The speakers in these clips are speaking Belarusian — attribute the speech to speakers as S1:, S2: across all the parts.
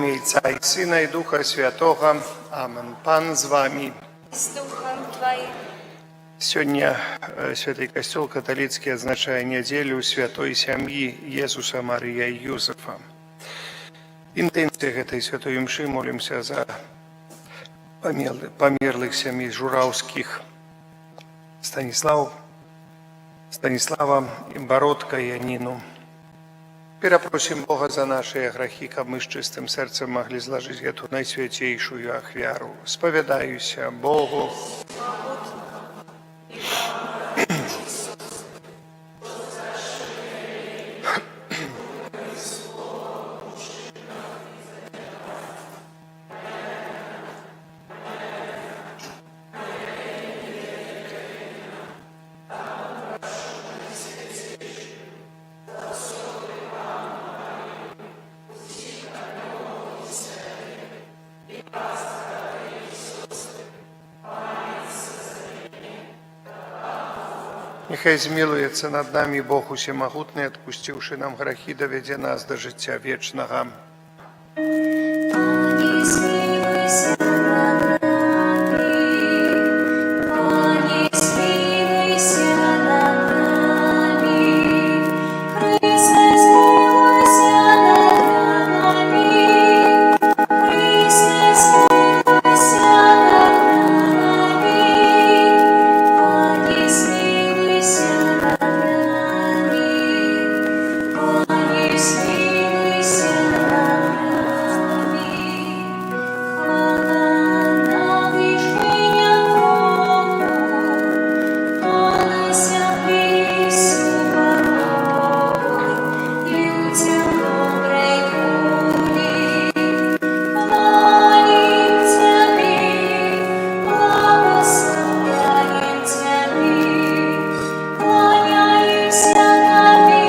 S1: Імя Айца і Сына, і Духа Святога. Амен. Пан з вамі.
S2: З духам Тваім.
S1: Сёння святы Касцёл каталіцкі адзначае нядзелю святой сям'і Езуса, Марыі і Юзафа. Інтэнцыя гэтай святой імшы: молімся за памерлых сям'і Жураўскіх, Станіслава, Бародка і Яніну. Перапросім Бога за нашыя грахі, каб мы з чыстым сэрцам маглі злажыць гэту найсвяцейшую ахвяру. Спавядаюся Богу Няхай змілуецца над намі Бог усемагутны, адпусціўшы нам грахі, давядзе нас да жыцця вечнага.
S2: Пане, змілуйся над намі. Пане, змілуйся над намі. Хрысце, змілуйся над намі. Хрысце, змілуйся над намі. Пане, змілуйся над намі. Пане, змілуйся над намі. Хвала на вышынях Богу, а на зямлі супакой, людзям добрай волі. Хвалім Цябе, благаслаўляем Цябе, кланяемся Табе,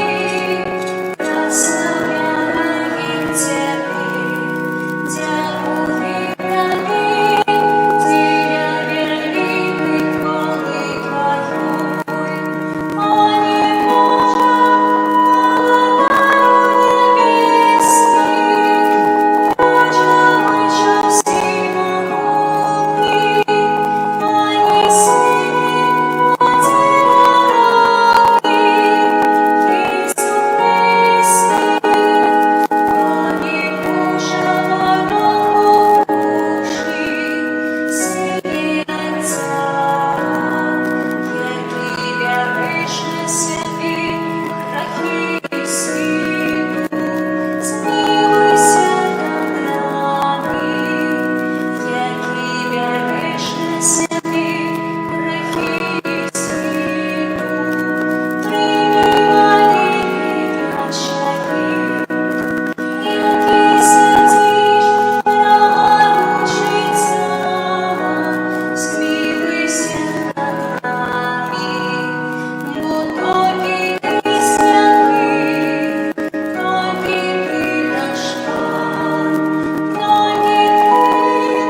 S2: праслаўляем Цябе. Дзякуем Табе, дзеля вялікай хвалы Тваёй. Пане Божа, Валадару нябесны, Божа Ойча ўсемагутны, Пане, Сыне, Мацеры, Езу Хрысце, Пане Божа, Баранку Божы, Сыне Айца, які бярэш на сябе грахі свету, змілуйся над намі. Які бярэш на сябе грахі свету, прымі малітвы нашыя. Які сядзіш праваруч Айца, змілуйся над намі. Бо толькі Ты святы, толькі Ты наш Пан, толькі Ты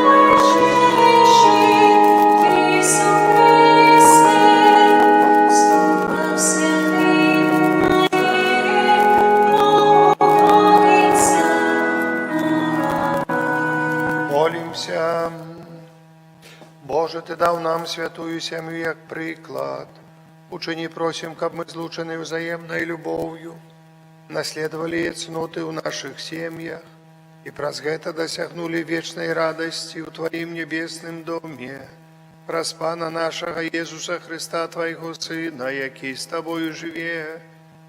S2: найвышэйшы, Езу Хрысце, з Духам Святым у хвале Бога Айца.
S1: Молімся. Божа, Ты даў нам святую сям'ю як прыклад. Учыні, просім, каб мы, злучаныя ўзаемнай любоўю, наследавалі яе цноты ў нашых сем'ях і праз гэта дасягнулі вечнай радасці ў Тваім нябесным доме. Праз Пана нашага Езуса Хрыста, Твайго Сына, які з Табою жыве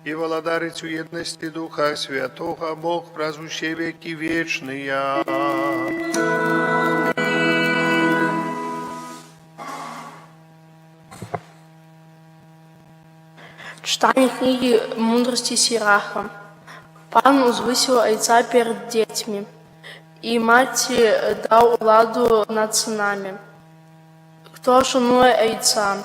S1: і валадарыць у еднасці Духа Святога, Бог праз усе векі вечныя.
S2: Амэн.
S3: Чытанне кнігі «Мудрасці Сіраха». Пан узвысіў айца перад дзецьмі, і маці даў уладу над сынамі. Хто шануе айца,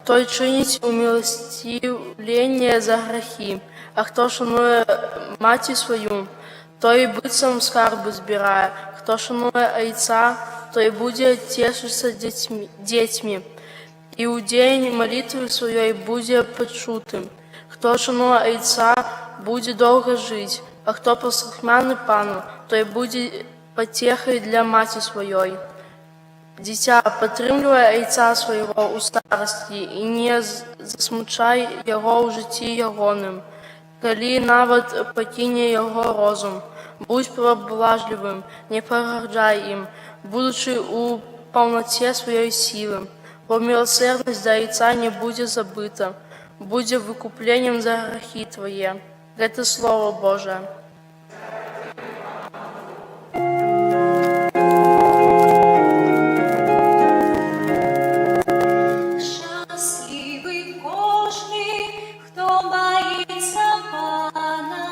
S3: той чыніць уміласціўленне за грахі, а хто шануе маці сваю, той быццам скарбы збірае. Хто шануе айца, той будзе цешыцца дзецьмі, і ў дзень малітвы сваёй будзе пачутым. Хто шануе айца, будзе доўга жыць, а хто паслухмяны Пану, той будзе пацехай для маці сваёй. Дзіця, падтрымлівай айца свайго ў старасці і не засмучай яго ў жыцці ягоным, калі нават пакіне яго розум. Будзь паблажлівым, не пагарджай ім, будучы ў паўнаце сваёй сілы, бо міласэрнасць да айца не будзе забыта, будзе выкупленнем за грахі твае. Гэта Слова Божае.
S2: Шчаслівы кожны, хто баіцца Пана.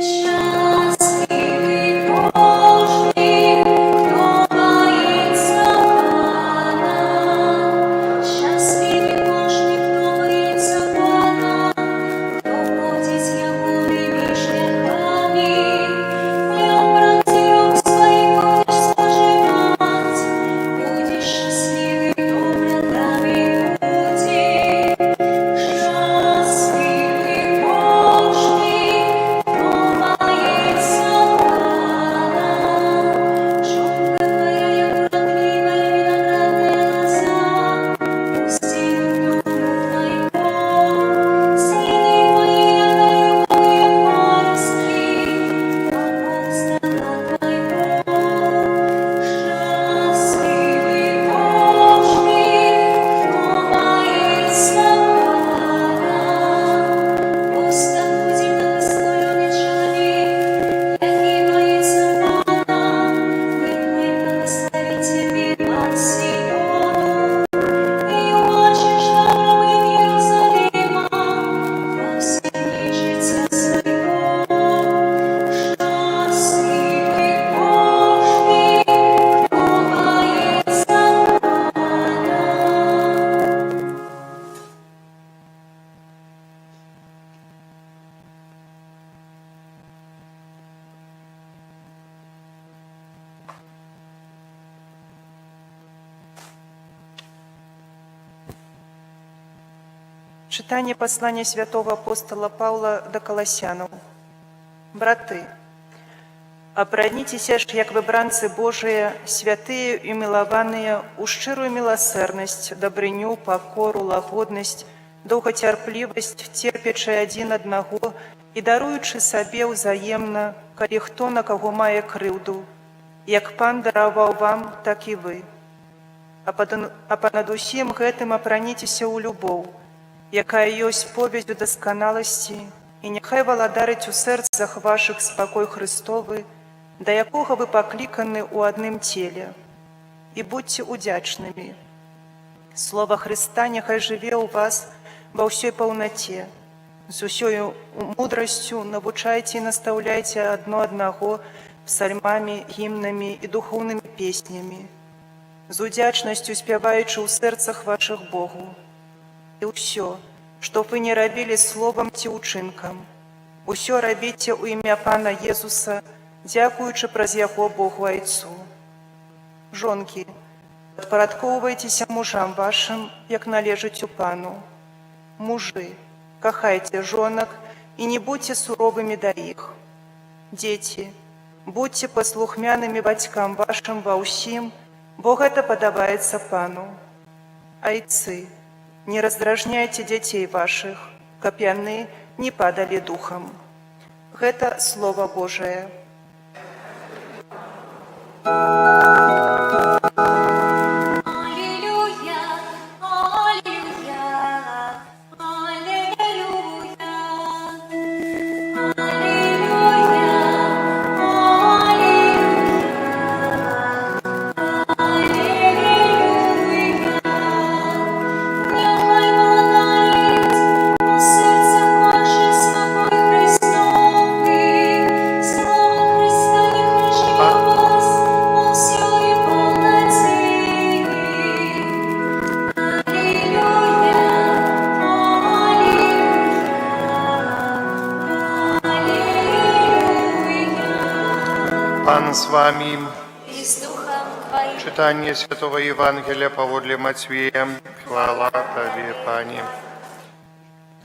S2: Шчаслівы кожны, хто баіцца Пана. Шчаслівы кожны, хто баіцца Пана, хто ходзіць Ягонымі шляхамі. Хлеб працы рук сваіх будзеш спажываць, будзеш шчаслівы, добра табе будзе. Шчаслівы кожны, хто баіцца Пана. Жонка твая, як урадлівая вінаградная лаза, у сценах дому твайго. Сыны твае, як алівавыя парасткі, вакол стала твайго. Шчаслівы кожны, хто баіцца Пана. Вось будзе благаслаўлёны чалавек, які баіцца Пана. Няхай благаславіць цябе Пан з Сіёну, і ўбачыш дабрабыт Ерусаліма ва ўсе дні жыцця свайго. Шчаслівы кожны, хто баіцца Пана.
S4: Чытанне паслання святога апостала Паўла да Каласянаў. Браты, апраніцеся ж, як выбранцы Божыя, святыя і мілаваныя, у шчырую міласэрнасць, дабрыню, пакору, лагоднасць, доўгацярплівасць, церпячы адзін аднаго і даруючы сабе ўзаемна, калі хто на каго мае крыўду. Як Пан дараваў вам, так і вы. А панад усім гэтым апраніцеся ў любоў, якая ёсць повязю дасканаласці, і няхай валадарыць у сэрцах вашых спакой Хрыстовы, да якога вы пакліканы ў адным целе. І будзьце удзячнымі. Слова Хрыста няхай жыве ў вас ва ўсёй паўнаце. З усёю мудрасцю навучайце і настаўляйце адно аднаго псальмамі, гімнамі і духоўнымі песнямі, з удзячнасцю спяваючы ў сэрцах вашых Богу. І ўсё, што б вы не рабілі словам ці ўчынкам, усё рабіце ў імя Пана Езуса, дзякуючы праз Яго Богу Айцу. Жонкі, падпарадкоўвайцеся мужам вашым, як належыць у Пану. Мужы, кахайце жонак і не будзьце суровымі да іх. Дзеці, будзьце паслухмянымі бацькам вашым ва ўсім, бо гэта падабаецца Пану. Айцы, не раздражняйце дзяцей вашых, каб яны не падалі духам. Гэта Слова Божае.
S2: Алілуя, алілуя, алілуя. Алілуя, алілуя, алілуя. Няхай валадарыць у сэрцах вашых спакой Хрыстовы. Слова Хрыста няхай жыве ў вас ва ўсёй паўнаце. Алілуя, алілуя, алілуя.
S1: Пан з вамі.
S2: І з духам тваім.
S1: Чытанне Святога Евангелля паводле Мацвея. Хвала Табе, Пане.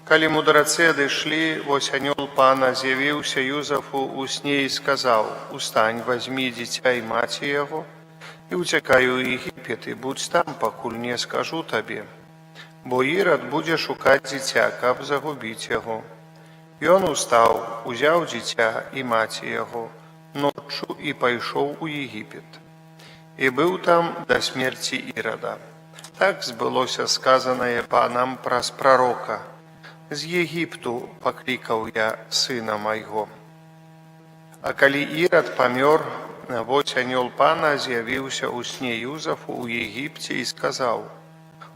S1: Калі мудрацы адышлі, вось анёл Пана з'явіўся Юзафу ў сне і сказаў: «Устань, вазьмі дзіця і маці яго, і ўцякай у Егіпет, і будзь там, пакуль не скажу табе. Бо Ірад будзе шукаць дзіця, каб загубіць яго». Ён устаў, узяў дзіця і маці яго ноччу і пайшоў у Егіпет. І быў там да смерці Ірада. Так збылося сказанае Панам праз прарока: «З Егіпту паклікаў я сына майго». А калі Ірад памёр, вось анёл Пана з'явіўся ў сне Юзафу ў Егіпце і сказаў: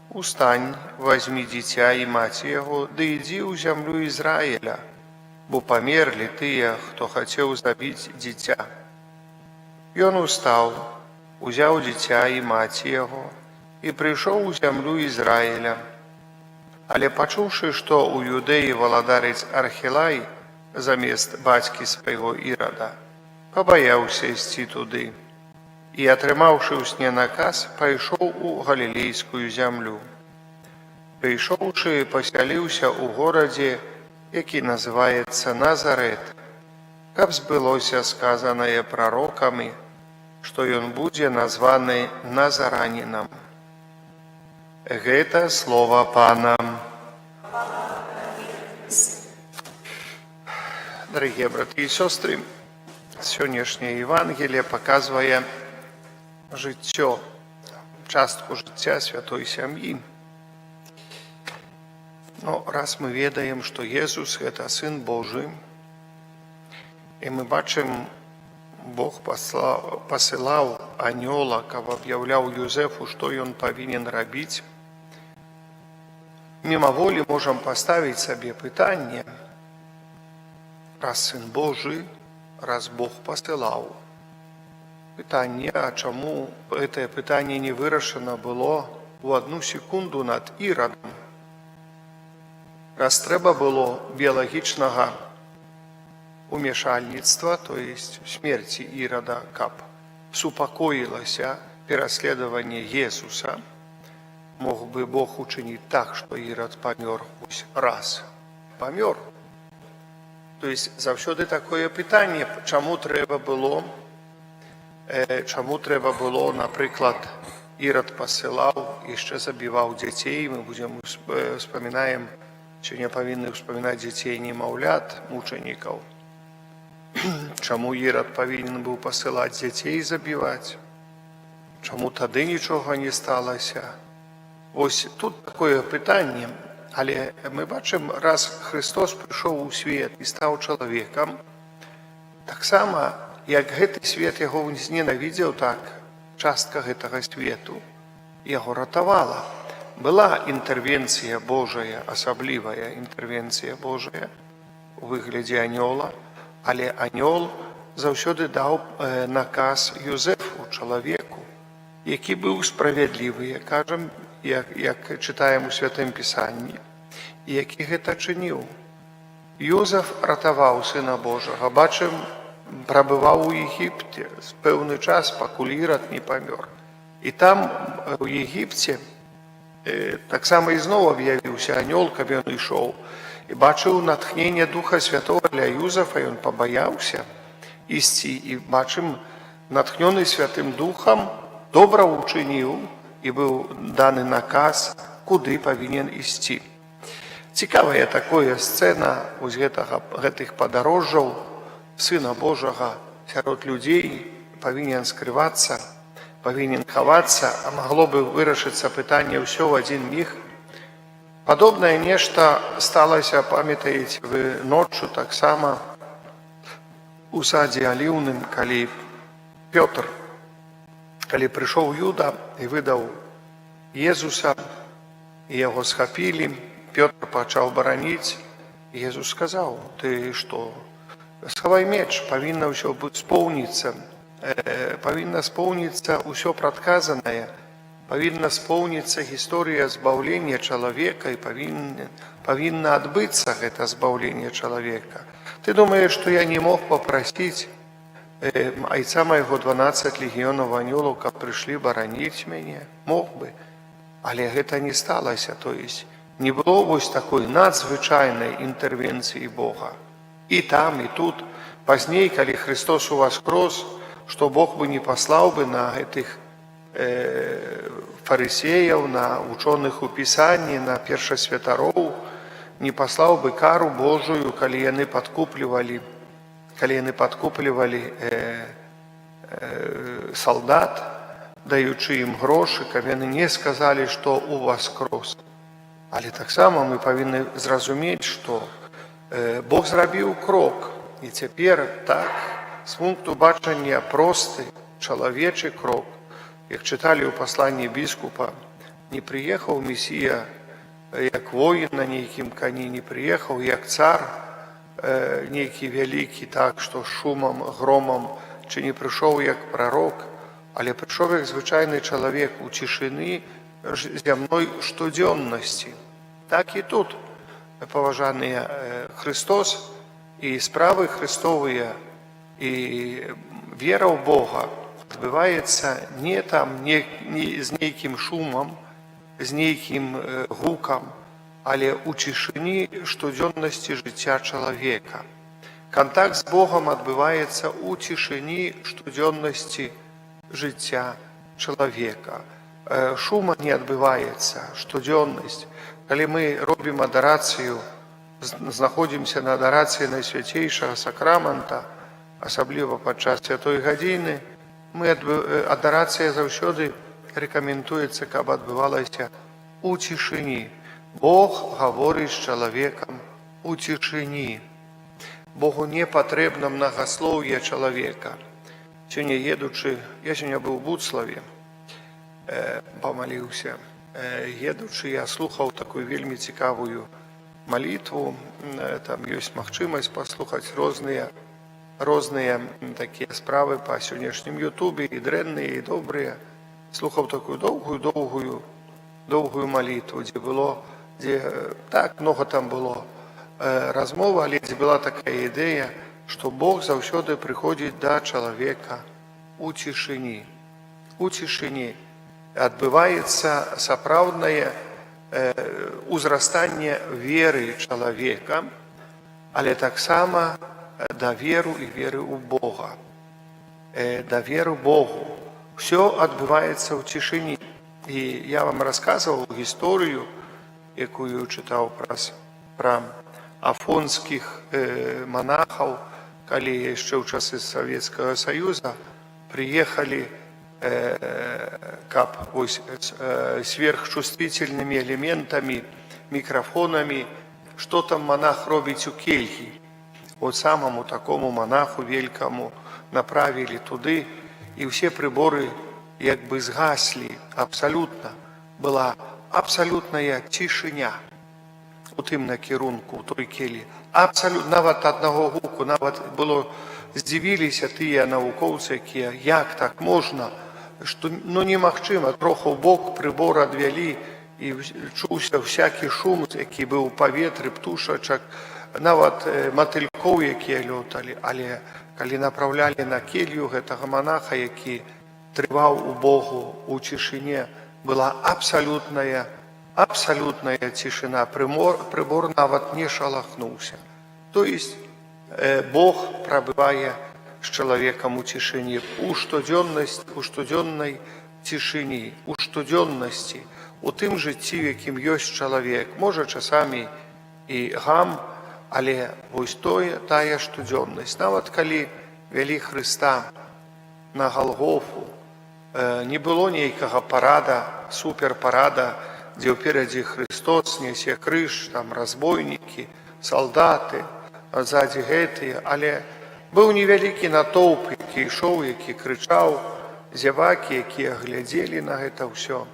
S1: «Устань, вазьмі дзіця і маці яго, ды ідзі ў зямлю Ізраіля, бо памерлі тыя, хто хацеў забіць дзіця». Ён устаў, узяў дзіця і маці яго і прыйшоў у зямлю Ізраіля. Але пачуўшы, што ў Юдэі валадарыць Архілай замест бацькі свайго Ірада, пабаяўся ісці туды і, атрымаўшы ў сне наказ, пайшоў у галілейскую зямлю. Прыйшоўшы, пасяліўся ў горадзе, які называецца Назарэт, каб збылося сказанае прарокамі, што ён будзе названы Назаранінам. Гэта слова Пана. Дарагія браты і сёстры, сённяшняе Евангелле паказвае жыццё, частку жыцця святой сям'і. Ну, раз мы ведаем, што Езус гэта Сын Божы, і мы бачым, Бог пасылаў анёла, каб аб'яўляў Юзефу, што ён павінен рабіць. Мімаволі можам паставіць сабе пытанне: раз Сын Божы, раз Бог пасылаў. Пытанне, а чаму гэтае пытанне не вырашана было ў адну секунду над Ірадам? Раз трэба было біялагічнага умешальніцтва, то есть смерці Ірада, каб супакоілася пераследаванне Езуса, мог бы Бог учыніць так, што Ірад памёр вось раз. Памёр. То есть заўсёды такое пытанне, чаму трэба было, напрыклад, Ірад пасылаў, яшчэ забіваў дзяцей, мы будзем успамінаем, сёння павінны ўспамінаць дзяцей немаўлят, мучанікаў. Чаму Ірад павінен быў пасылаць дзяцей забіваць? Чаму тады нічога не сталася? Вось тут такое пытанне, але мы бачым, раз Хрыстос прыйшоў у свет і стаў чалавекам, таксама, як гэты свет яго зненавідзеў, так частка гэтага свету яго ратавала. Была інтэрвенцыя Божая, асаблівая інтэрвенцыя Божая у выглядзе анёла, але анёл заўсёды даў наказ Юзефу, чалавеку, які быў справядлівы, як кажам, як чытаем у Святым Пісанні, і які гэта чыніў. Юзаф ратаваў Сына Божага, бачым, прабываў у Егіпце пэўны час, пакуль Ірад не памёр. І там, у Егіпце, таксама ізноў аб'явіўся анёл, каб ён ішоў. І бачыў натхненне Духа Святого для Юзафа, ён пабаяўся ісці. І бачым, натхнёны Святым Духам, добра ўчыніў, і быў даны наказ, куды павінен ісці. Цікавая такая сцэна вось гэтых падарожжаў Сына Божага сярод людзей, павінен скрывацца, павінен хавацца, а магло бы вырашыцца пытанне ўсё ў адзін міг. Падобнае нешта сталася, памятаеце вы, ноччу таксама у садзе Аліўным, калі Пётр, калі прыйшоў Юда і выдаў Езуса, і яго схапілі, Пётр пачаў бараніць, Езус сказаў: «Ты што, схавай меч, павінна ўсё быць споўніцца, павінна споўніцца ўсё прадказанае, павінна споўніцца гісторыя збаўлення чалавека і павінна адбыцца гэта збаўленне чалавека. Ты думаеш, што я не мог папрасіць айца майго 12 легіёнаў анёлаў, каб прыйшлі бараніць мяне? Мог бы. Але гэта не сталася, то есть не было патрэбы. Не было вось такой надзвычайнай інтэрвенцыі Бога. І там, і тут. Пазней, калі Хрыстос уваскрос, што Бог бы не паслаў бы на гэтых фарысеяў, на вучоных у Пісанні, на першасвятароў, не паслаў бы кару Божую, калі яны падкуплівалі салдат, даючы ім грошы, каб яны не сказалі, што уваскрос. Але таксама мы павінны зразумець, што Бог зрабіў крок, і цяпер так, з пункту бачання, просты чалавечы крок, як чыталі ў пасланні біскупа, не прыехаў Месія як воін на нейкім кані, не прыехаў як цар нейкі вялікі, так што шумам, громам, ці не прыйшоў як прарок, але прыйшоў як звычайны чалавек у цішыні зямной штодзённасці. Так і тут, паважаныя, Хрыстос і справы Хрыстовыя, і вера ў Бога адбываецца не там, не з нейкім шумам, з нейкім гукам, але ў цішыні штодзённасці жыцця чалавека. Кантакт з Богам адбываецца ў цішыні штодзённасці жыцця чалавека. Шума не адбываецца, штодзённасць. Калі мы робім адарацыю, знаходзімся на адарацыі Найсвяцейшага Сакраманта, асабліва падчас святой гадзіны, адарацыя заўсёды рэкамендуецца, каб адбывалася у цішыні. Бог гаворыць з чалавекам у цішыні. Богу не патрэбна мнагаслоўе чалавека. Сёння едучы, я сёння быў у Будславе, памаліўся. Едучы, я слухаў такую вельмі цікавую малітву. Там ёсць магчымасць паслухаць розныя такія справы па сённяшнім Ютубе, і дрэнныя, і добрыя. Слухаў такую доўгую, доўгую, доўгую малітву, дзе так много там было размова, але дзе была такая ідэя, што Бог заўсёды прыходзіць да чалавека у цішыні. У цішыні адбываецца сапраўднае узрастанне веры чалавека, але таксама даверу і веры ў Бога. Даверу Богу. Усё адбываецца ў цішыні. І я вам расказваў гісторыю, якую чытаў пра афонскіх манахаў, калі яшчэ ў часы Савецкага Саюза прыехалі, каб вось сверхчувствительными элементамі, мікрафонамі, што там манах робіць у кельі. От самому такому монаху великому направили туды, і ўсе прыборы як бы згаслі абсалютна. Была абсалютная цішыня у тым накірунку, у той келі. Абсалютна, нават аднаго гуку, нават было, здзівіліся тыя навукоўцы, якія, як так можна, што, ну, немагчыма, троху ў бок прыбор адвялі, і чуўся всякі шум, які быў у паветры, птушачак, нават матылькоў, якія лёталі, але калі направлялі на келью гэтага монаха, які трываў у Богу у цішыне, была абсалютная цішына, прыбор нават не шалахнуўся. То есть Бог прабывае з чалавекам у цішыні, у штодзённасць, у штодзённай цішыні, у штодзённасці, у тым жыцці, у якім ёсць чалавек, можа, часамі і гам, але вось тая штодзённасць. Нават калі вялі Хрыста на Галгофу, не было нейкага парада, суперпарада, дзе ўперадзе Хрыстос несе крыж, там разбойнікі, салдаты, а ззадзі гэтыя, але быў невялікі натоўп, які ішоў, які крычаў, зявакі, якія глядзелі на гэта ўсё,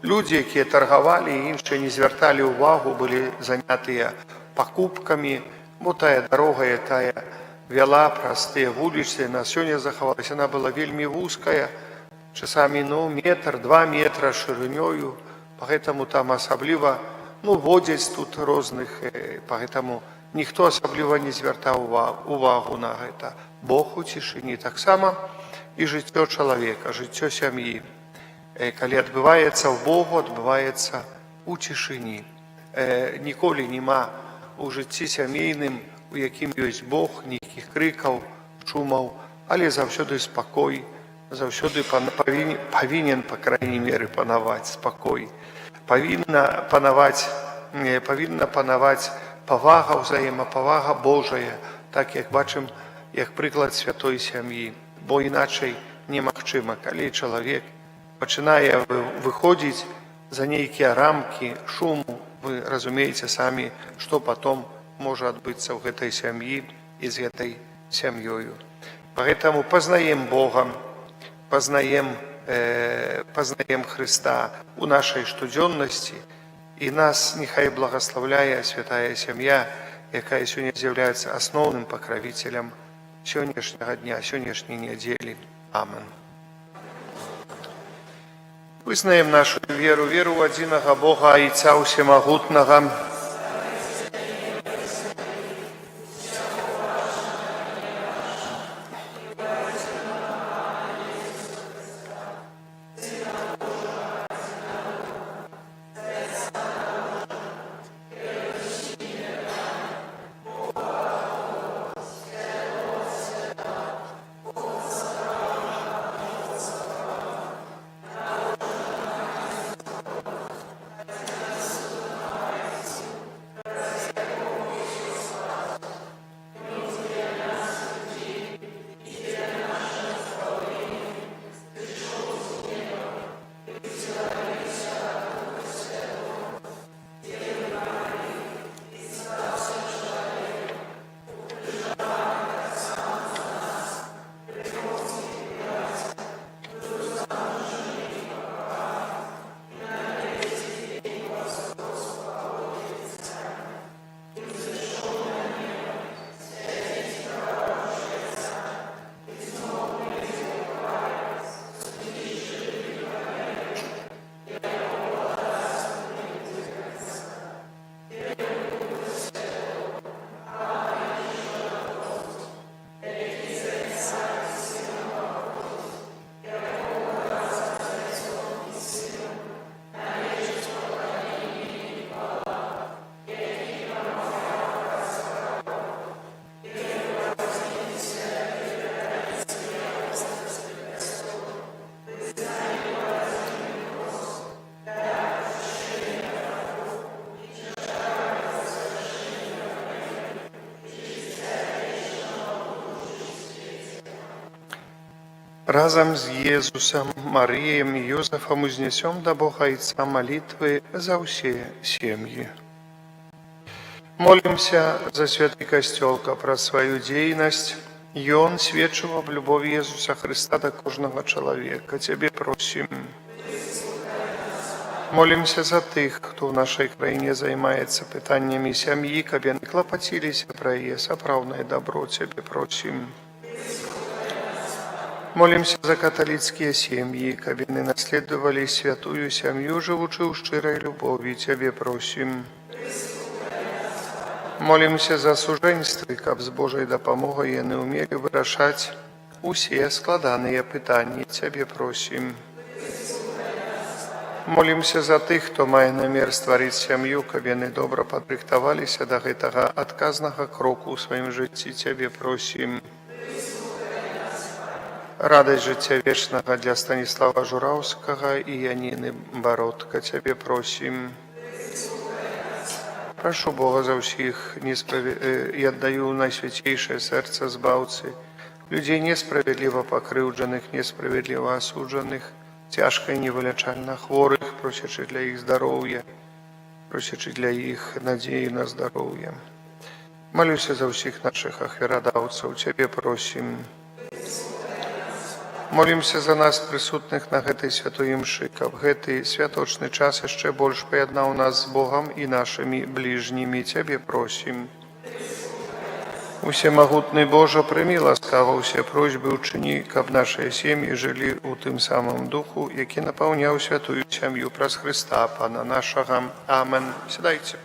S1: людзі, якія таргавалі, і іншыя не звярталі ўвагу, былі занятыя пакупкамі, бо тая дарога, якая вяла праз тыя вуліцы, на сёння захавалася, яна была вельмі вузкая, часамі, ну, метр, 2 метра шырынёю, поэтому там асабліва, ну, водзяць тут розных, поэтому ніхто асабліва не звяртаў увагу на гэта. Бог у цішыні, таксама і жыццё чалавека, жыццё сям'і. Калі адбываецца ў Богу, адбываецца у цішыні. Ніколі няма у жыцці сямейным, у якім ёсць Бог, нейкіх крыкаў, шумаў, але заўсёды спакой, заўсёды павінен, по крайней меры, панаваць спакой. Павінна панаваць павага, ўзаемапавага Божая, так як бачым, як прыклад святой сям'і, бо іначай немагчыма, калі чалавек пачынае выходзіць за нейкія рамкі шуму, вы разумееце самі, што потом можа адбыцца ў гэтай сям'і і з гэтай сям'ёю. Поэтому пазнаем Бога, пазнаем Хрыста у нашай штодзённасці, і нас нехай благаслаўляе святая сям'я, якая сёння з'яўляецца асноўным пакравіцелем сённяшняга дня, сённяшняй нядзелі. Амен. Вызнаем нашу веру, веру ў адзінага Бога, Айца Усемагутнага, Разам з Езусам, Марыем і Юзафам узнясём да Бога Айца малітвы за ўсе сем'і. Молімся за святы Касцёл, каб праз сваю дзейнасць ён сведчыў аб любові Езуса Хрыста да кожнага чалавека. Цябе просім. Молімся за тых, хто ў нашай краіне займаецца пытаннямі сям'і, каб яны клапаціліся пра яе сапраўднае дабро. Цябе просім. Молімся за каталіцкія сем'і, каб яны наследавалі святую сям'ю, жывучы ў шчырай любові. Цябе просім. Молімся за сужэнствы, каб з Божай дапамогай яны ўмелі вырашаць усе складаныя пытанні. Цябе просім. Молімся за тых, хто мае намер стварыць сям'ю, каб яны добра падрыхтаваліся да гэтага адказнага кроку ў сваім жыцці. Цябе просім. Радасць жыцця вечнага для Станіслава Жураўскага і Яніны Бародка. Цябе просім. Прашу Бога за ўсіх і аддаю найсвяцейшае сэрца Збаўцы, людзей несправядліва пакрыўджаных, несправядліва асуджаных, цяжка і невылячальна хворых, просячы для іх здароўя, просячы для іх надзею на здароўе. Малюся за ўсіх нашых ахвярадаўцаў, Цябе просім. Молімся за нас, прысутных на гэтай святой імшы, каб гэты святочны час яшчэ больш паяднаў нас з Богам і нашымі бліжнімі. Цябе просім. Усемагутны Божа, прымі ласкава ўсе просьбы, учыні, каб нашыя сем'і жылі ў тым самым духу, які напаўняў святую сям'ю праз Хрыста, Пана нашага. Амен. Сядайце.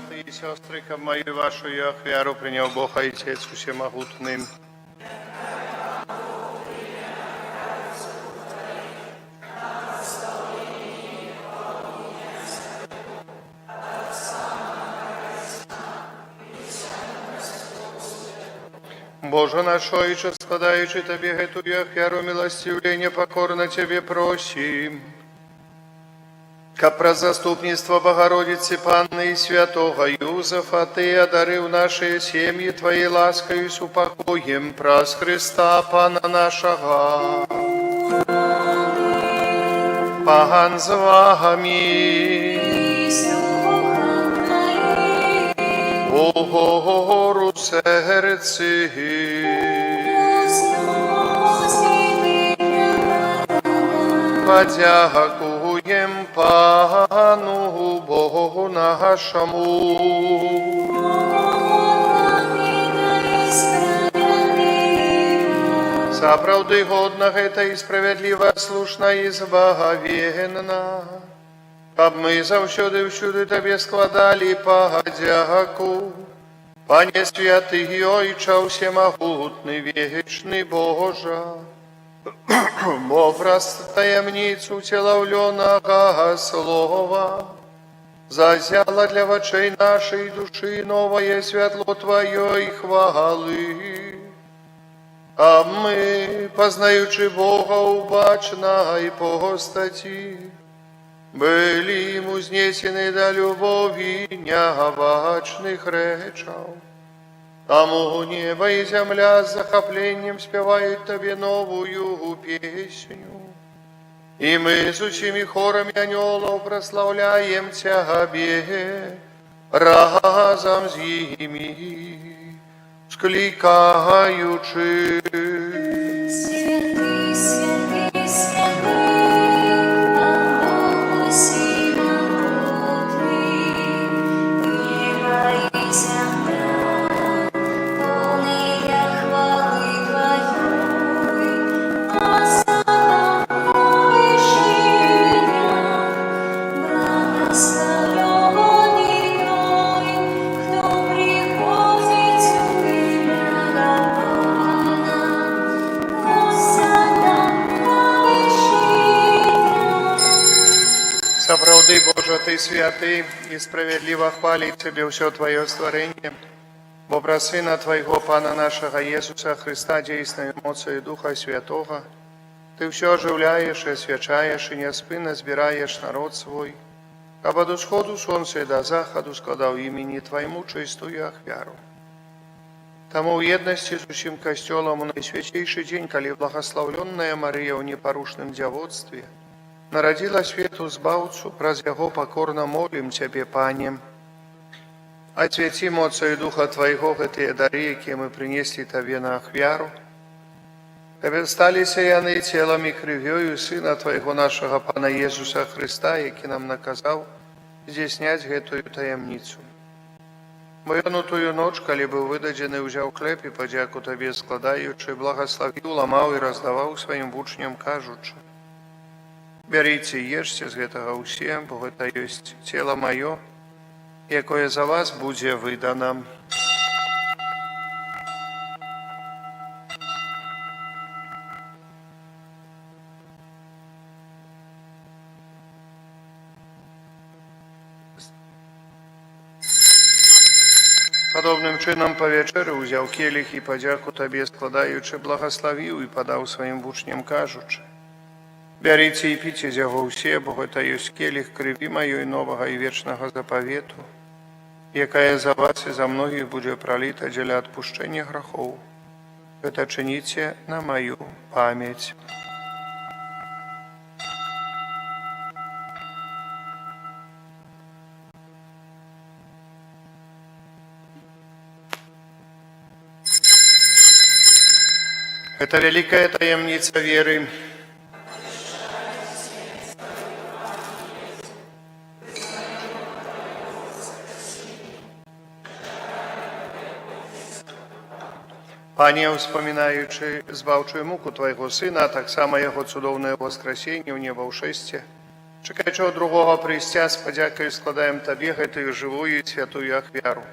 S1: браты і сёстры, каб маю і вашу ахвяру прыняў Бог Айцец усемагутны. Божа наш Ойча, складаючы Табе гэтую ахвяру міласціўлення, пакорна Цябе просім, каб праз заступніцтва Багародзіцы Панны і святога Юзафа Ты адарыў нашыя сем'і Тваёй ласкаю і супакоем праз Хрыста Пана нашага. Пан з вамі.
S2: І з духам Тваім.
S1: Угору сэрцы.
S2: Узносім
S1: Падзякуем Пану Богу нашаму.
S2: Годна і справядліва.
S1: Сапраўды годна гэта і справядліва, слушна і збавенна, каб мы заўсёды і ўсюды Табе складалі падзяку. Пане святы і Ойча ўсемагутны, вечны Божа, бо праз таямніцу ўцелаўлёнага Слова зазяла для вачэй нашай душы новае святло Тваёй хвалы. А мы, пазнаючы Бога ў бачнай постаці, былі Ім узнесены да любові нябачных рэчаў. Таму неба і зямля з захапленнем спяваюць Табе новую песню. І мы з усімі хорамі анёлаў праслаўляем Цябе разам з імі, склікаючы.
S2: Святы, святы, святы, Пан Бог усемагутны, неба і зямля, поўныя хвалы Тваёй. Асанна на вышынях, благаслаўлёны той, хто прыходзіць у імя Пана. Асанна на вышынях.
S1: Сапраўды, Божа, Ты святы, і справядліва хваліць Цябе ўсё Тваё стварэнне, бо праз Сына Твайго, Пана нашага Езуса Хрыста, дзейснаю моцаю Духа Святога, Ты ўсё ажыўляеш і асвячаеш і няспынна збіраеш народ свой, каб ад усходу сонца і да захаду складаў імені Твайму чыстую ахвяру. Таму ў еднасці з усім Касцёлам у найсвяцейшы дзень, калі благаслаўлёная Марыя ў непарушным дзявоцтве нарадзіла свету Збаўцу, праз яго пакорна молім Цябе, Пане. Асвяці моцаю Духа Твайго гэтыя дары, якія мы прынеслі Табе на ахвяру, каб сталіся яны целам і крывёю Сына Твайго нашага Пана Езуса Хрыста, які нам наказаў здзяйсняць гэтую таямніцу. Бо ён у тую ноч, калі быў выдадзены, узяў хлеб і, падзяку Табе складаючы, благаславіў, ламаў і раздаваў сваім вучням, кажучы: «Бярыце і ешце з гэтага ўсе, бо гэта ёсць цела маё, якое за вас будзе выдана». Падобным чынам па вячэры ўзяў келіх і, падзяку Табе складаючы, благаславіў і падаў сваім вучням, кажучы: «Бярыце і піце з яго ўсе, бо гэта ёсць келіх крыві маёй новага і вечнага запавету, якая за вас і за многіх будзе праліта дзеля адпушчэння грахоў. Гэта чыніце на маю памяць». Гэта вялікая таямніца веры. Пане, успамінаючы збаўчую муку Твайго Сына, а таксама Яго цудоўнае ўваскрасенне і ўнебаўшэсце, Чакаючы другога прыйсця, з падзякаю складаем Табе гэтую жывую і святую ахвяру.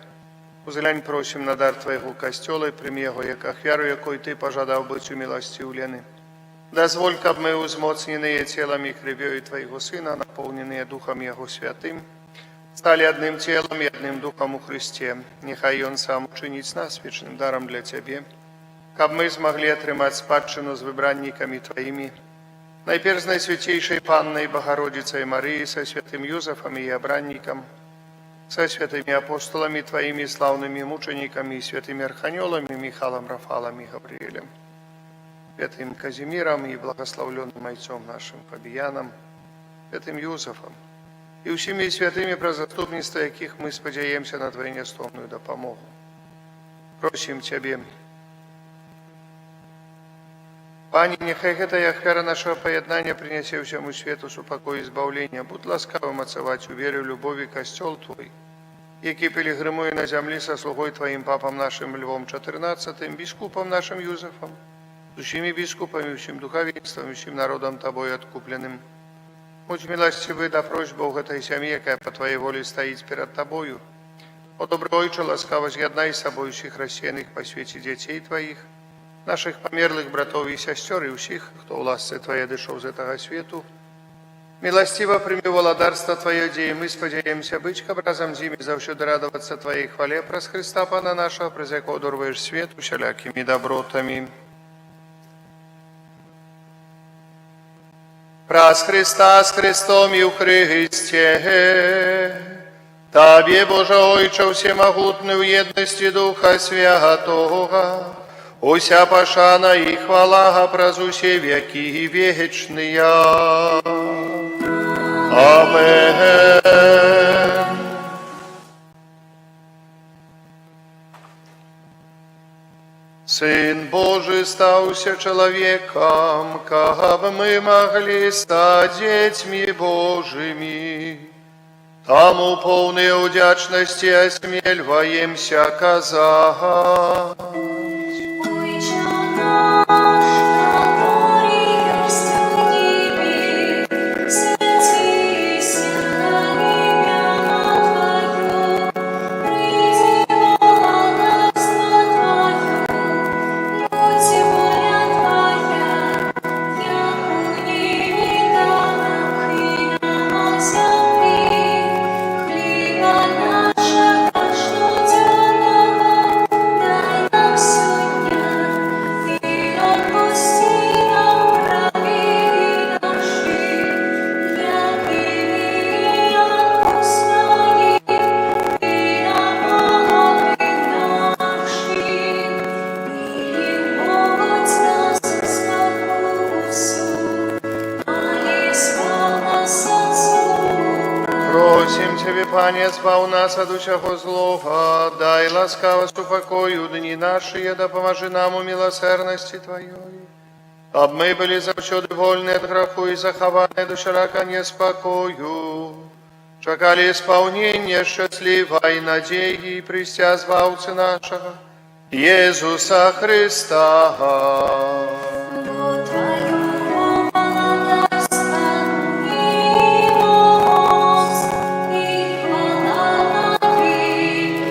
S1: Узглянь, просім, на дар Твайго Касцёла і прымі яго як ахвяру, якой Ты пажадаў быць уміласціўлены. Дазволь, каб мы, узмоцненыя целам і крывёю Твайго Сына, напоўненыя Духам Яго Святым, сталі адным целам і адным духам у Хрысце. Няхай Ён сам учыніць нас вечным дарам для Цябе, каб мы змаглі атрымаць спадчыну з выбраннікамі Тваімі, найперш з Найсвяцейшай Паннай Багародзіцай Марыяй, са святым Юзафам, яе абраннікам, са святымі апосталамі Тваімі, слаўнымі мучанікамі і святымі арханёламі Міхалам, Рафалам і Габрыэлем, святым Казімірам і благаслаўлёным айцом нашым Фабіянам, святым Юзафам і ўсімі святымі, праз заступніцтва якіх мы спадзяемся на Тваю нястомную дапамогу. Просім Цябе, Пане, няхай гэтая ахвяра нашага паяднання прынясе ўсяму свету супакой і збаўленне. Будзь ласкавы ўмацаваць у веры, любові Касцёл Твой, які пілігрымуе на зямлі, са слугой Тваім папам нашым Львом XIV, біскупам нашым Юзафам, з усімі біскупамі, усім духавенствам, усім народам Табой адкупленым. Будзь міласцівы да просьбаў гэтай сям'і, якая па Тваёй волі стаіць перад Табою. О добры Ойча, ласкава з'яднай з сабой усіх рассеяных па свеце дзяцей Тваіх, нашых памерлых братоў і сясцёр і ўсіх, хто ў ласцы Тваёй адышоў з гэтага свету. Міласціва прымі валадарства Тваё, дзе і мы спадзяемся быць, каб разам з імі заўсёды радавацца Тваёй хвале праз Хрыста Пана нашага, праз якога адорваеш свет усялякімі дабротамі. Праз Хрыста, з Хрыстом і ў Хрысце, Табе, Божа Ойча ўсемагутны, у еднасці Духа Святога, уся пашана і хвала праз усе вякі вечныя. Амен. Сын Божы стаўся чалавекам, каб мы маглі стаць дзецьмі Божымі. Таму поўныя ўдзячнасці асмельваемся казаць:
S2: Ойча наш, каторы ёсць у небе, свяціся імя Тваё, прыйдзі валадарства Тваё, будзь воля Твая, як у небе, так і на зямлі. Хлеба нашага штодзённага дай нам сёння, і адпусці нам правіны нашы, як і мы адпускаем вінаватым нашым. І не ўводзь нас у спакусу, але збаў нас ад злога.
S1: Просім Цябе, Пане, збаў нас ад усяго злога, дай ласкава супакой у дні нашыя, дапамажы нам у міласэрнасці Тваёй, каб мы былі заўсёды вольныя ад граху і захаваныя ад усялякага неспакою, чакалі спаўнення шчаслівай надзеі і прыйсця Збаўцы нашага, Езуса Хрыста.
S2: Бо Тваё валадарства і моц, і хвала навекі.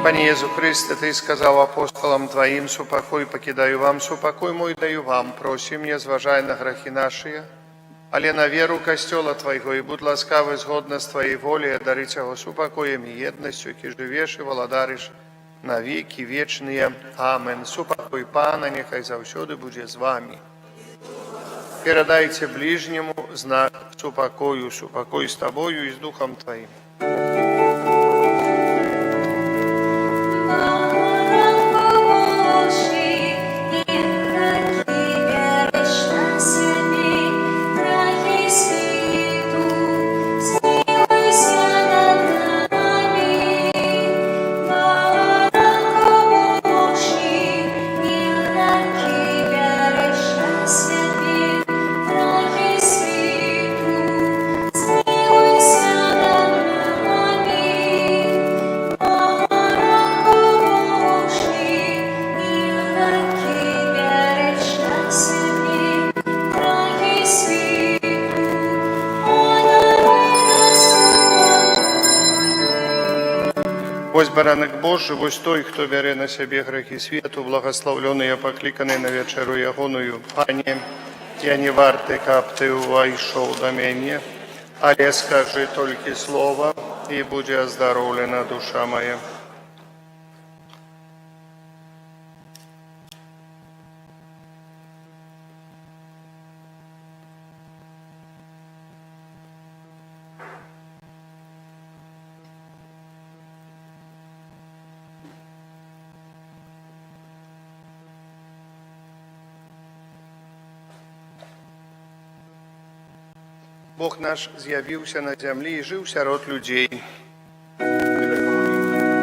S1: Пане Езу Хрысце, Ты сказаў апосталам Тваім: «Супакой пакідаю вам, супакой мой даю вам». Просім, не зважай на грахі нашыя, але на веру Касцёла Твайго, і будзь ласкавы згодна з Тваёй воляй адарыць яго супакоем і еднасцю, які жывеш і валадарыш на векі вечныя. Амен. Супакой Пана няхай заўсёды будзе з вамі. Перадайце бліжняму знак супакою. Супакой з табою і з духам тваім.
S2: Баранку Божы, які бярэш на сябе грахі свету, змілуйся над намі. Баранку Божы, які бярэш на сябе грахі свету, змілуйся над намі.
S1: Вось Баранак Божы, вось той, хто бярэ на сябе грахі свету, благаслаўлёныя, пакліканыя на вячэру Ягоную. Пане, я не варты, каб Ты ўвайшоў да мяне, але скажы толькі слова, і будзе аздароўлена душа мая. Бог наш з'явіўся на зямлі і жыў сярод людзей.
S2: Люлі мой Ісусе, мілы сыночак,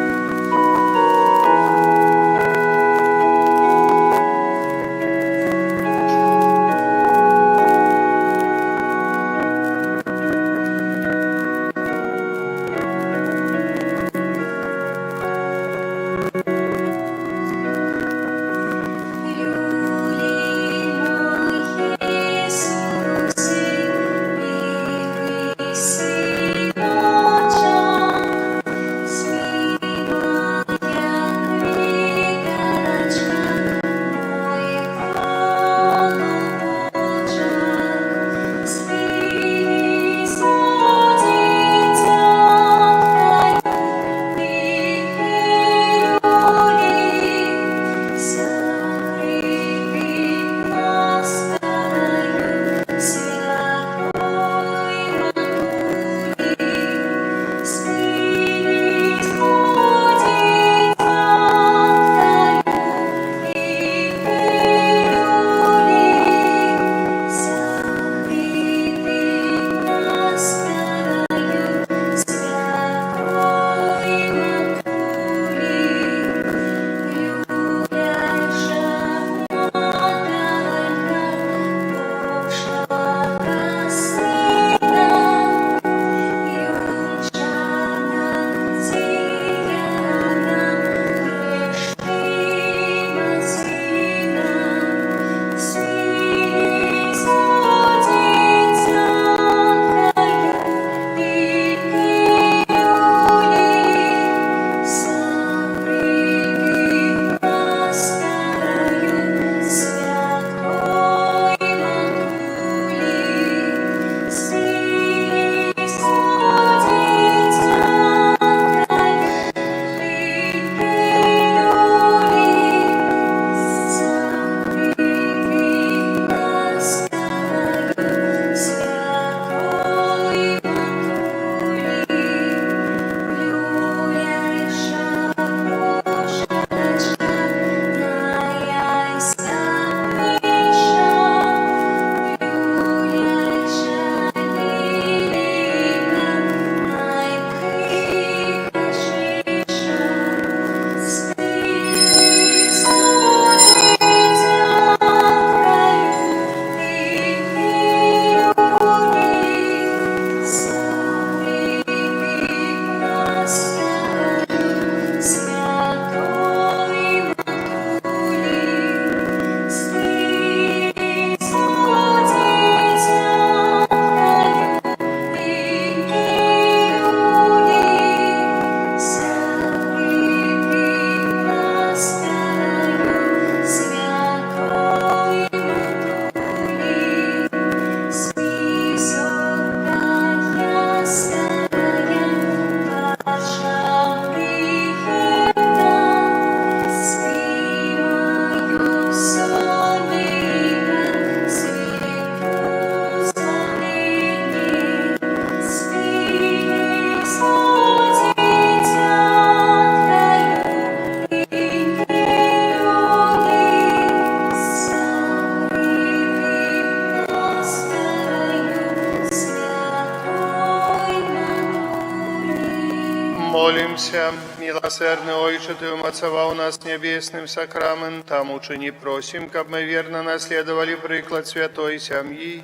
S2: Молімся. Міласэрны Ойча, Ты ўмацаваў нас нябесным сакрамэнтам, учыні, просім, каб мы верна наследавалі прыклад святой сям'і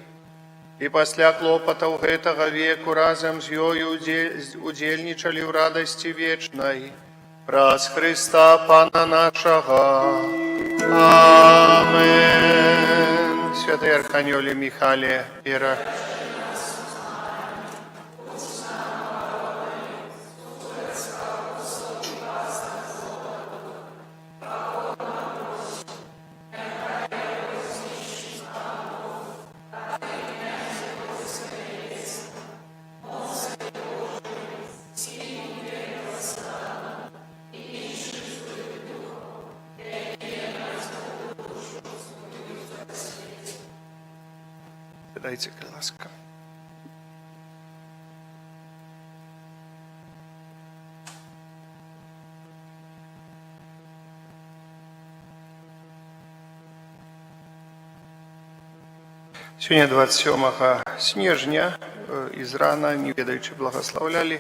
S2: і пасля клопатаў гэтага веку разам з ёю удзельнічалі ў радасці вечнай. Праз Хрыста Пана нашага. Амэн. Святы Арханёле Міхале, вера.
S1: Сядайце, калі ласка. Сёння 27 снежня ізрана, не ведаючы, благаслаўлялі.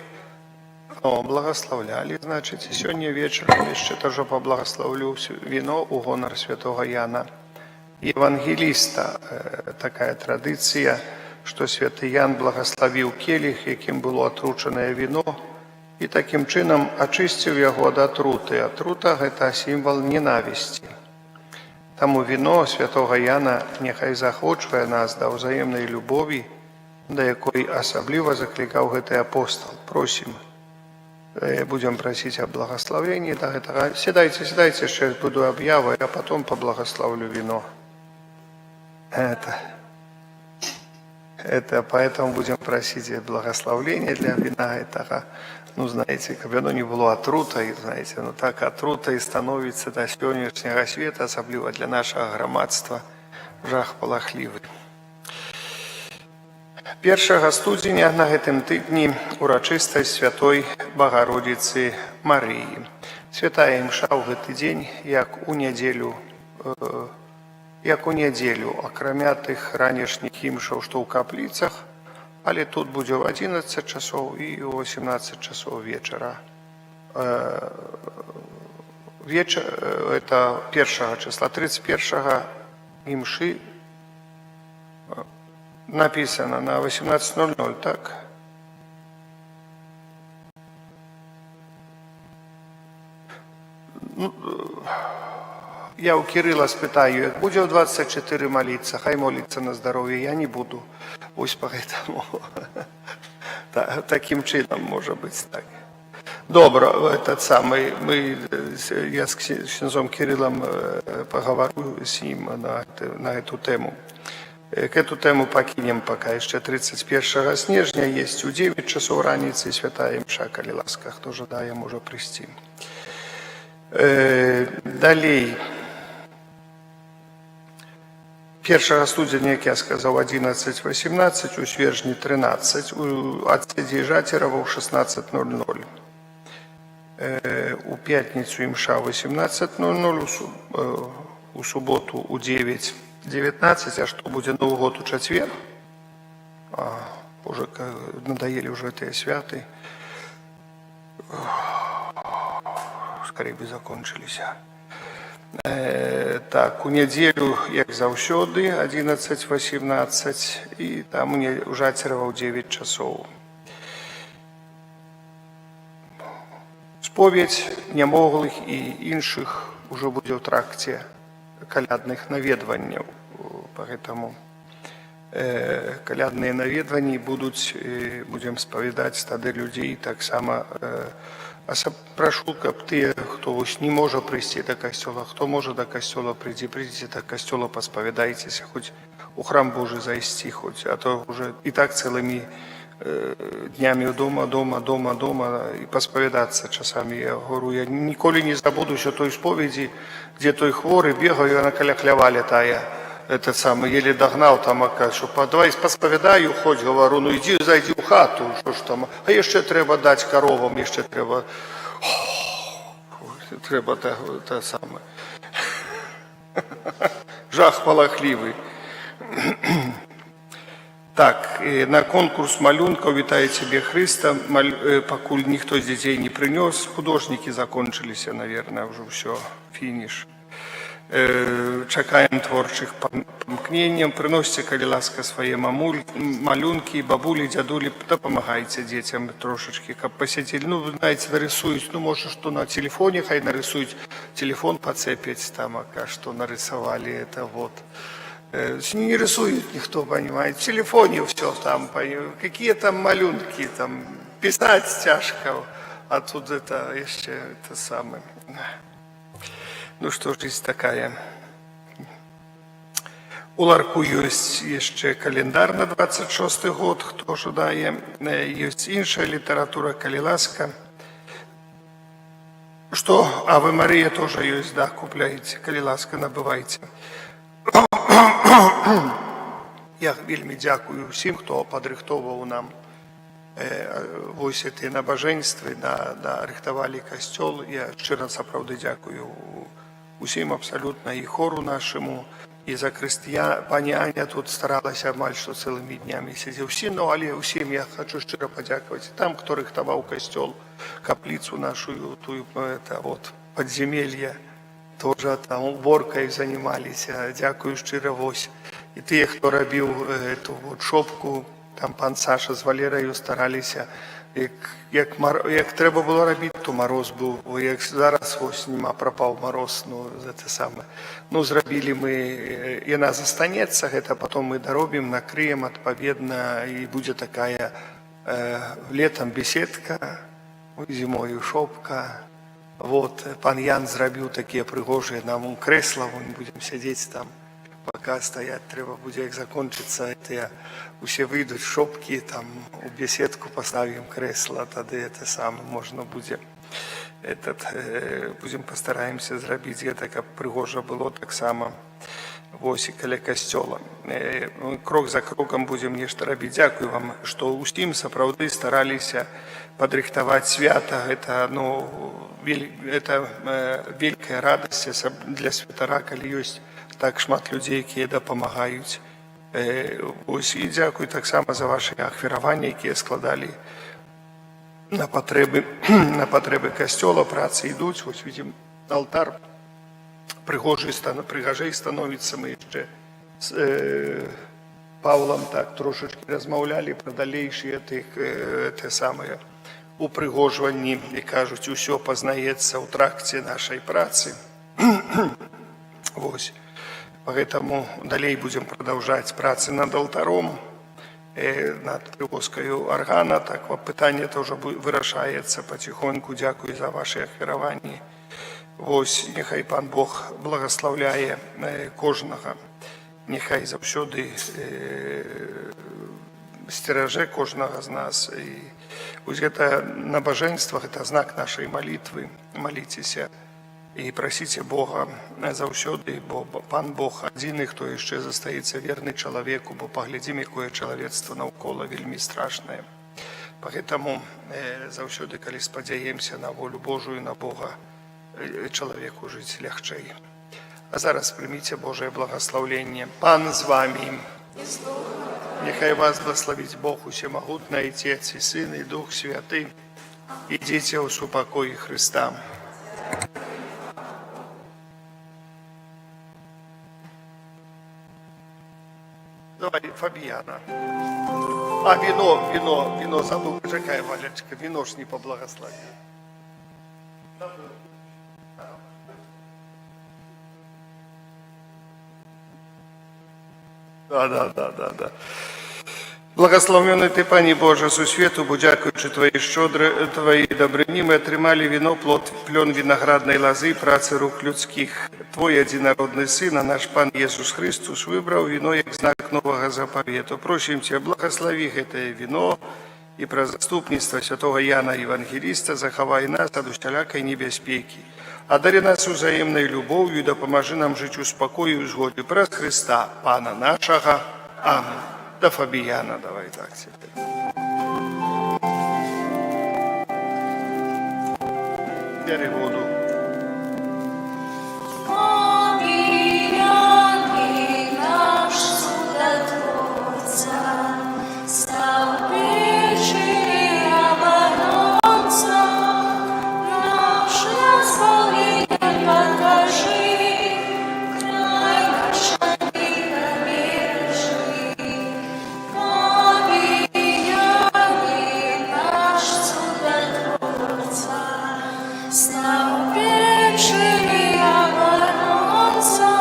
S1: О, благаслаўлялі, значыць, сёння вечарам яшчэ тоже паблагаслаўлю віно ў гонар святого Яна Евангеліста. Такая традыцыя, што святы Ян благаславіў келіх, якім было атручанае віно, і такім чынам ачысціў яго ад атруты. Атрута — гэта сімвал ненавісці. Таму віно святого Яна няхай заахвочвае нас да ўзаемнай любові, да якой асабліва заклікаў гэты апостал. Просім, будзем прасіць аб благаславенні да гэтага. Сядайце, сядайце, яшчэ буду аб'явы, а потом паблагаслаўлю віно. Это поэтому будем просить благословления для вина этого. Ну, знаете, каб яно не было атрутай, знаете, ну так атрутай становится до сённяшняга света, асабліва для нашага грамадства, жах палахлівы. 1 студзеня на гэтым тыдні урачыстасць святой Багародзіцы Марыі. Святая імша ў гэты дзень, як у нядзелю, акрамя тых ранішніх імшаў, што ў капліцах, але тут будзе ў 11 часоў і ў 18 часоў вечара. Вечар, это 1 числа, 31 імшы написано на 18:00, так? Ну, я у Кирилла спытаю, як будзе ў 24 молиться, хай молится на здоровье, я не буду. Вось поэтому таким чынам можа быць, так. Добра, этот самый, я с ксяндзом Кириллом поговорю с ним на эту тему. К эту тему пакінем пока еще. 31 снежня есть у 9 часов раніцы святая імша, калі ласка, хто жадае, можа прыйсці. Далей. 1 студзеня, як я сказаў, 11:18, у Свержні 13, у Ацедзе Жацерава ў 16:00. У пятніцу імша 18:00, у суботу у 9:19, а што будзе Новы год у чацвер? А, уже надоели уже гэтыя святы. Скорей бы закончыліся. Так, у нядзелю, як заўсёды, 11:18, і там у Жацерава ў 9 часоў. Споведзь нямоглых і іншых ужо будзе ў тракце калядных наведванняў. Поэтому калядныя наведванні будуць, будзем спавядаць тады людзей таксама. Прашу, каб тыя, хто вось не можа прыйсці да касцёла, хто можа да касцёла прыйдзе, прыйдзіце да касцёла, паспавядайцеся, хоць у храм Божы зайсці хоць, а то уже і так цэлымі днямі дома, дома, дома, дома, і паспавядацца часамі. Я говорю, я ніколі не забудуся той споведзі, дзе той хворы бегаю, она каля хлява лятае. Этот самый, еле догнал там, а що, давай паспавядаю хоць, говорю, ну ідзі, зайдзі ў хату, що ж там, а яшчэ трэба даць каровам, яшчэ трэба, трэба та самае. Жах палахлівы. Так, на конкурс малюнкаў «Вітаю цябе, Хрыста», пакуль ніхто з дзяцей не прынёс, художнікі закончыліся, наверное, ўжо ўсё, фініш. Чакаем творчых памкненняў, прыносьце, калі ласка, свае малюнкі, бабулі, дзядулі, дапамагайце дзецям трошачкі, каб пасядзелі. Ну, знаете, нарысуюць, ну, можа, што на телефоне, хай нарысуюць, телефон пацепяць там, а што нарисовали, это вот. Не рисует никто, понимаете, в телефоне все там, какие там малюнкі, там, писать цяжка, а тут это еще это самое. Ну что, жизнь такая. У ларку ёсць яшчэ календар на 26 год, хто жадае, ёсць іншая літаратура, калі ласка. Што, Аве Марыя тоже ёсць, да, купляйце, калі ласка, набывайце. Я вельмі дзякую ўсім, хто падрыхтоўваў нам вось гэтыя набажэнствы, нарыхтавалі касцёл. Я шчыра сапраўды дзякую усім абсалютна, і хору нашаму, і закрыстыя. Пані Аня тут старалася амаль што цэлымі днямі сядзе. Усе, ну, але ўсім я хочу шчыра падзякаваць. Там, хто рыхтаваў касцёл, капліцу нашу, тую, это, вот, подземелье, тоже там уборкой занимались. Дзякую шчыра, вось. І тыя, хто рабіў эту вот шопку, там пан Саша з Валераю стараліся, як трэба было рабіць, то мароз быў. О, як зараз вось нема, прапаў мароз, ну, за це самае. Ну, зрабілі мы, яна застанецца, гэта потом мы даробім, накрыем адпаведна, і будзе такая летом беседка, зімою шопка. Вот, пан Ян зрабіў такія прыгожыя нам крэсла, вон будзем сядзець там, пока стаять трэба будзе, як закончыцца, тыя усе выйдуць шопкі, там у беседку поставім крэсла, тады это самае можна будзе этот, будзем пастараемся зрабіць гэта, каб прыгожа было таксама вось і каля касцёла. Ну, крок за крокам будзем нешта рабіць. Дзякую вам, што ўсім сапраўды стараліся падрыхтаваць свята. Гэта, ну, это вялікая радасць для святара, калі ёсць так шмат людзей, якія дапамагаюць. Вось, і дзякую таксама за вашы ахвяраванні, якія складалі на патрэбы касцёла. Працы ідуць, вось видим, алтар прыгожий прыгажэй становіцца. Мы яшчэ з Павлам так трошачки размаўлялі пра далейшыя тых те самыя упрыгожванні, і кажуць, усё пазнаецца ў тракце нашай працы. Вось. Поэтому далей будем продолжать працы над алтаром, над прывозкаю аргана. Так вот, пытанне тоже вырашаецца потихоньку. Дзякую за ваши ахвяраванні. Вось, няхай пан Бог благаслаўляе кожнага. Няхай заўсёды сцеражэ кожнага з нас. І вось гэта набажэнства, гэта знак нашай малітвы. Маліцеся і прасіце Бога заўсёды, бо пан Бог адзіны, хто яшчэ застаецца верны чалавеку, бо паглядзім, якое чалавецтва наўкола, вельмі страшнае. Поэтому заўсёды, калі спадзяемся на волю Божую, на Бога, чалавеку жыць лягчэй. А зараз прыміце Божае благаслаўленне. Пан з вамі. Няхай вас благаславіць Бог усемагутны, Айцец і Сын і Дух Святы. Ідзіце ў супакоі Хрыста. Давай, Фабіяна. А, вино, вино, вино забыл. Пачакай, Валечка, вино ж не поблагословил. Забыл. Да. Благаслаўлёны Ты, Пане Божа, сусвету, бо дзякуючы Тваёй шчодрай, Тваёй дабрыні мы атрымалі віно, плод, плён вінаграднай лазы, працы рук людскіх. Твой адзінародны Сын, а наш Пан Езус Хрыстус, выбраў віно як знак новага запавету. Просім Цябе, благаславі гэтае віно і праз заступніцтва святога Яна Евангеліста захавай нас ад усялякай небяспекі. Адары нас узаемнай любоўю і дапамажы нам жыць у спакою і згодзе праз Хрыста, Пана нашага. Амэн. Да Фабіяна давай так цяпер. Бяры воду.
S5: Помилуй наш Чудотворца, стал печи оборонца, наше избавление покажи, край наш обережи. Помилуй наш Чудотворца, стал печи оборонца,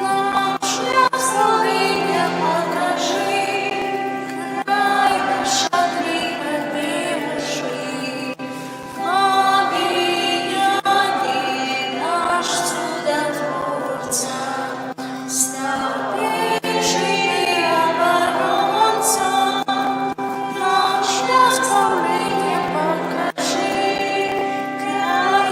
S5: наше избавление покажи, край наш обережи. Помилуй наш Чудотворца, стал печи оборонца, наше избавление покажи, край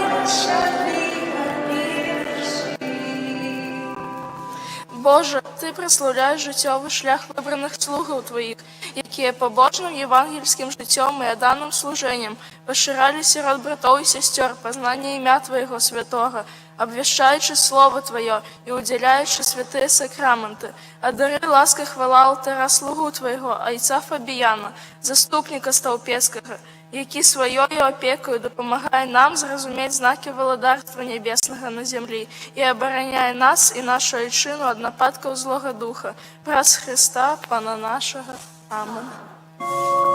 S3: Божа, Ты праслаўляеш жыццёвы шлях выбраных слугаў Тваіх, якія пабожным евангельскім жыццём і адданым служэннем пашыралі сярод братоў і сясцёр пазнанне імя Твайго святога, абвяшчаючы Слова Тваё і ўдзяляючы святыя сакраменты. Адары ласкай хвала алтара слугу Твайго, айца Фабіяна, заступніка стаўпецкага, які сваёю апекаю дапамагае нам зразумець знакі валадарства нябеснага на зямлі і абараняе нас і нашу айчыну ад нападкаў злога духа. Праз Хрыста, Пана нашага. Амен.